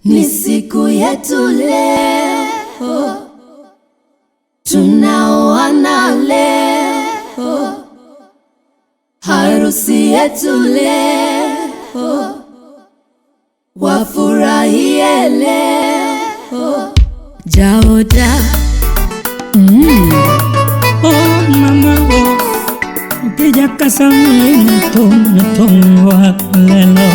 Ni siku yetu leo, tunaoana leo, harusi yetu leo, wafurahie leo. Jaoda. Oh mama oh, ukija kasami mtongwa lelo.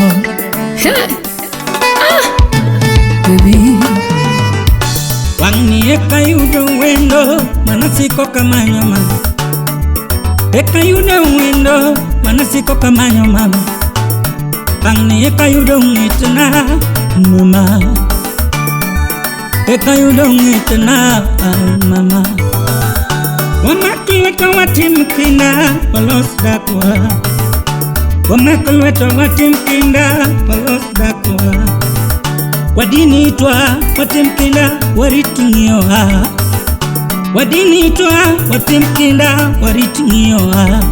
Baby. Wang'i ekayudo wendo manasiko kamanyo mama. Ekayudo wendo manasiko kamanyo mama. Wang'i ekayudo ng'itna mama. Ekayudo ng'itna mama. Wamak lweto watim kinda walos dakwa. Wamak lweto watim kinda walos dakwa. Wadini twa watim kinda warit ng'iyowa. Wadini twa watim kinda warit ng'iyowa.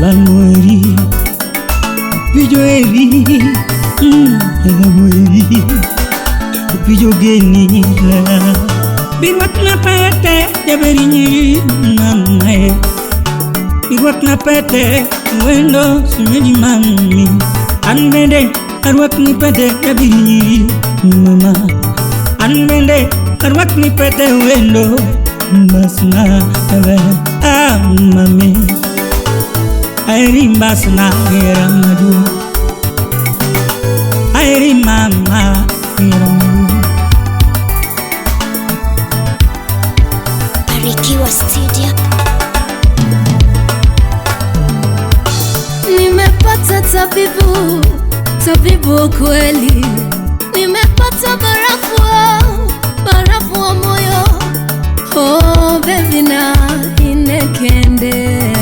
Lamweri pijo eri lamweri pijo geni la. Birwakna pete jaberi nyiri mamae. Birwakna pete wendo simeji mami. An bende arwakni pete jaberi nyiri mama. An bende arwakni pete wendo mbasna ebe ah mami. Aeri mbasna era madu. Aeri mama era madu. Barikiwa Studio. Nimepata tabibu, tabibu kweli. Nimepata barafu, barafu wa moyo. Oh baby na inekende.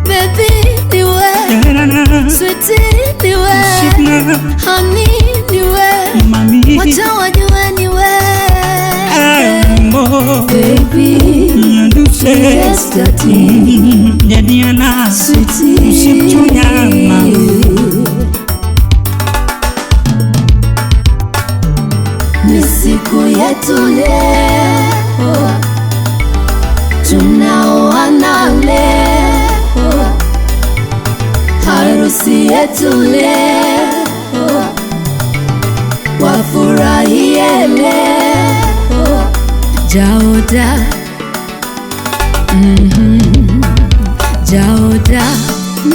Baby niwe, sweetie niwe, honey niwe, wacha wajue niwe. Baby, yes daddy, Jadiana, sweetie, Msipchunyama. Ni siku yetu leo, tunaoana leo, harusi yetu leo, wafurahie leo. Jaoda, Jaoda.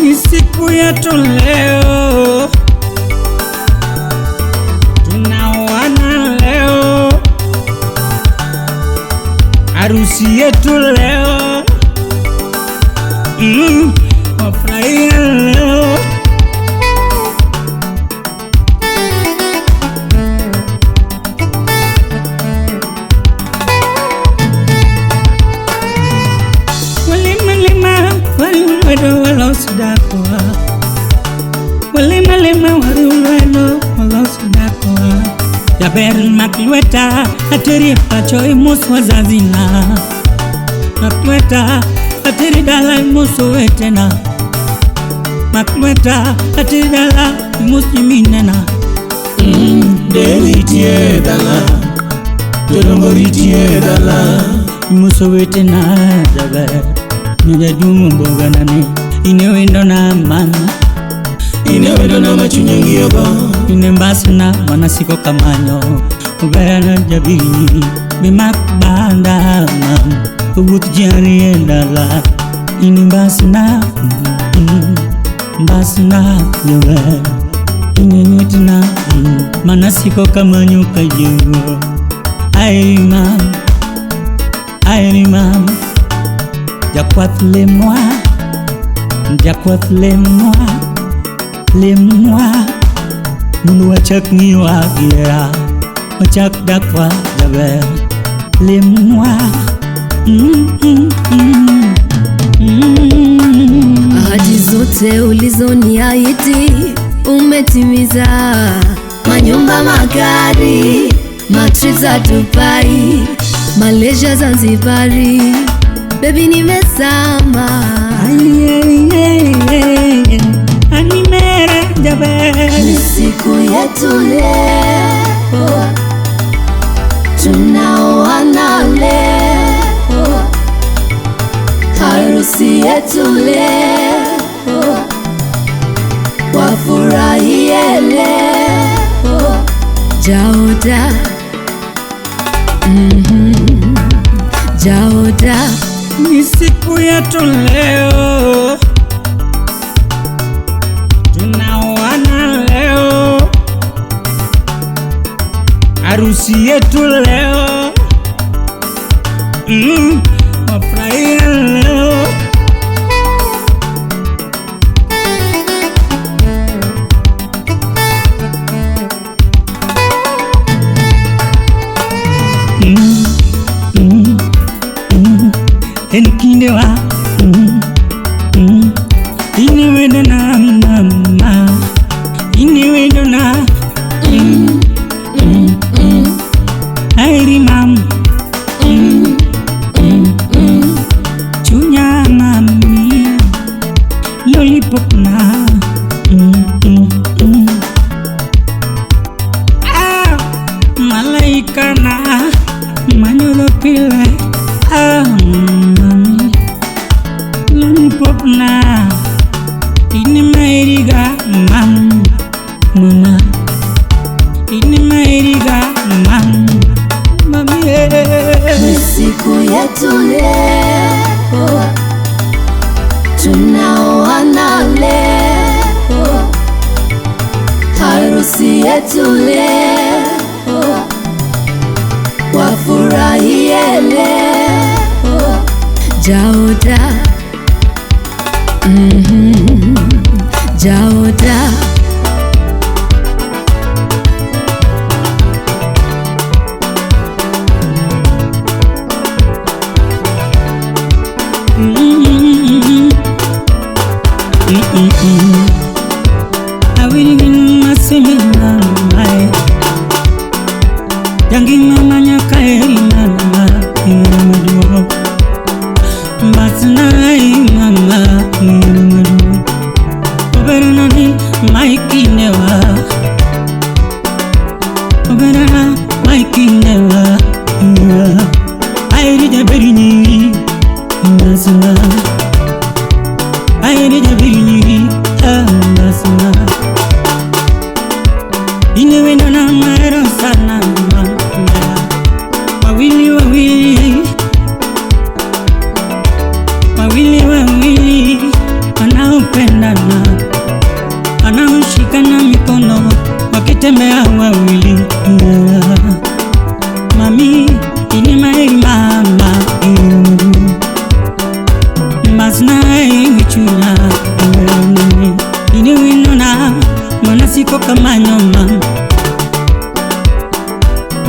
Ni siku yetu leo, tunaoana leo, harusi yetu leo, wafurahia leo. Walima lima waliulwedo walosudakwa. Walima lima waliulwedo walosudakwa. Jaber mak lweta ateri pacho imos wazazina. Mak lweta ateri dala imos owetena. Mak lweta ateri dala imos nyiminena. Deritie dala, jodongo ritie dala. Imos owetena jaber. Nyajaduong' omboganane ine wendona mama. Ine wendona ma chunya ng'iyogo. Ine mbasna manasiko kamanyo. Oberana jabiri bimak banda mam. Owuoth jari e dala. Ine mbasna mbasna jaber. Ine ng'itna manasiko kamanyo kajigo. Ai mam, ai mam. Jakwath lemwa, jakwath lemwa, lemwa. Mondo wachak ng'iyowa gi hera, wachak dakwa jaber. Lemwa, Ahadi zote ulizoniahidi umetimiza. Manyumba, magari, matrip za Dubai, Malaysia, Zanzibari. Baby nimezama. Animera jaber. Ni siku yetu leo. Tunaoana leo, harusi yetu leo, wafurahie leo. Jaoda, Jaoda. Ni siku yetu leo, tunaoana leo, harusi yetu leo, wafurahie leo. Enkindewa iniwedona mama iniwedona airi mam chunya mami lollipop na ah malaika na manyolo pile ah mami lollipop na ini mairiga mam mama ini mairiga mam mami Ni siku yetu leo, tunaoana leo, harusi yetu leo, wafurahie leo. Jaoda, Jaoda. Wawili wanaopendana, wanaoshikana mikono wakitembea wawili. Mami ini mai mama masna ichuna ini winona manasiko kama nyoma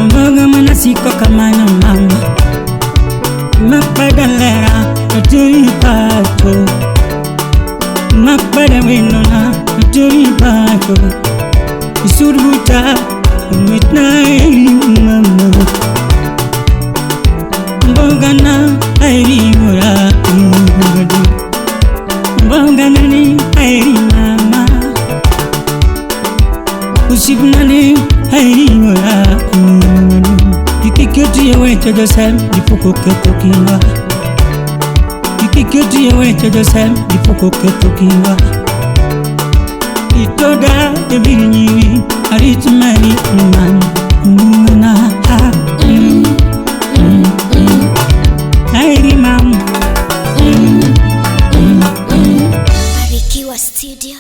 mboga manasiko kama nyoma mapadalera turipato mapada winona turipato isurbuta mitnai mama mbogana airi mora mbogana ni airi mama usikunani airi mora kikiketi yewe josem dipuko ketokinwa kikiketi yewe josem dipuko ketokinwa itoda ebirinyiwi aritumani man muna ha airi mam Barikiwa Studio.